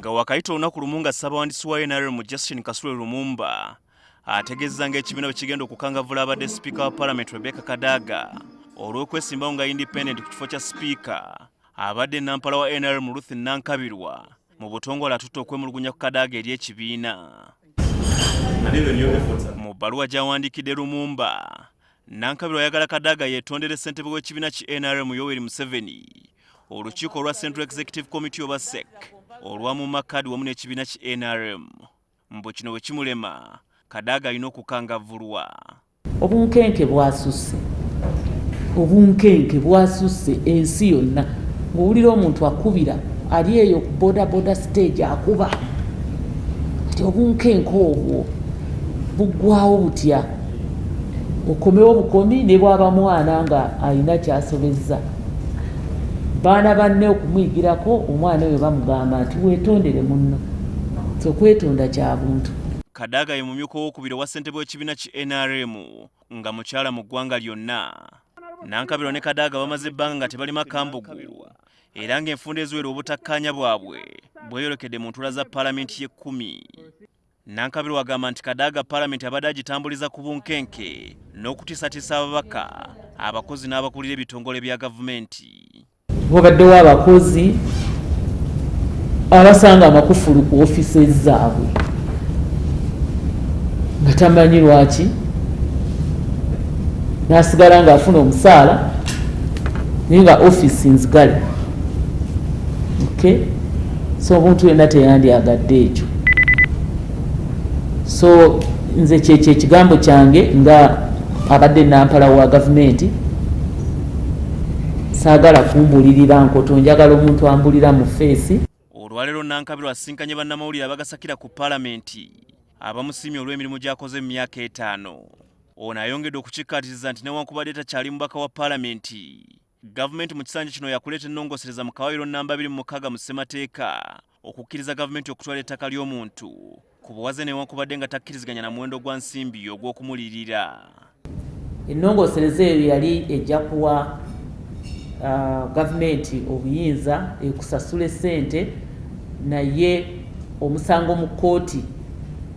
Nga wakayita olunaku lumu nga ssabawandiisi wa NRM Justin Kasule Lumumba ategeezza ng'ekibiina bwe kigenda okukangavvula abadde sipiika wa palamenti Rebecca Kadaga olw'okwesimbawo nga independent ku kifo kya sipiika, abadde nampala wa NRM Ruth Nankabirwa mu butongole atutte okwemulugunya ku Kadaga eri ekibiina. Mu bbaluwa gy'awandiikidde Lumumba, Nankabirwa ayagala Kadaga yeetondere ssentebe w'ekibiina ki NRM Yoweri Museveni, olukiiko olwa Central Executive Committee oba SEC olwa mu makadi wamu n'ekibiina ki NRM. Mbu kino bwe kimulema, Kadaga alina okukangavvulwa. Obunkenke bwasusse, obunkenke bwasusse ensi yonna. Ng'owulira omuntu akubira ali eyo ku bodaboda stage akuba kati obunkenke obwo buggwawo butya? Okomewo bukomi ne bwaba mwana nga alina kyasobezza baana banne okumuyigirako, omwana oyo bamugamba nti weetondere munno. So kwetonda kya buntu. Kadaga ye mumyuka owokubiri owa ssentebe w'ekibiina ki NRM nga mukyala mu ggwanga lyonna. Nankabirwa ne Kadaga bamaze ebbanga nga tebalima kambugu era ng'enfunda eziwera obutakkaanya bwabwe bweyolekedde mu ntuula za paalamenti y'ekkumi. Nankabirwa agamba nti Kadaga paalamenti abadde agitambuliza ku bunkenke n'okutiisatiisa ababaka, abakozi n'abakulira ebitongole bya gavumenti. Wabaddewo abakozi abasanga amakufulu ku offices zaabwe nga tamanyi lwaki, n'asigala ng'afuna omusaala naye nga offisi nzigale. Okay, so omuntu yenna teyandyagadde ekyo. So nze kyekyo ekigambo kyange nga abadde nampala wa gavumenti, saagala kumbulirira nkoto, njagala omuntu ambulira mu face. Olwaleero Nankabirwa asisinkanye bannamawulire abagasakira ku paalamenti abamusiimye olw'emirimu gy'akoze mu myaka 5. Ono ayongedde okukikkaatiriza nti newankubadde takyali mubaka wa paalamenti, gavumenti mu kisanja kino yakuleeta ennongoosereza mu kawaayiro namba 26 mu ssemateeka okukkiriza gavumenti okutwala ettaka ly'omuntu ku buwaze newankubadde nga takkiriziganya na muwendo gwa nsimbi ogw'okumulirira. Ennongoosereza eyo yali ejja kuwa gavumenti obuyinza ekusasula essente, naye omusango mu kkooti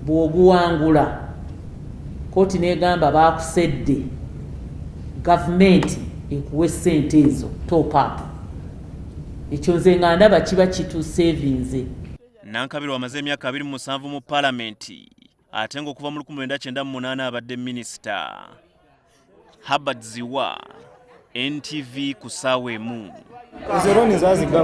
bw'oguwangula, kkooti n'egamba baakusedde, gavumenti ekuwa essente ezo top up. Ekyo nze nga ndaba kiba kitusevinze. Nankabirwa amaze emyaka 27 mu paalamenti ate ng'okuva mu 1998 abadde minisita. Herbert Ziwa, NTV ku ssaawa 1.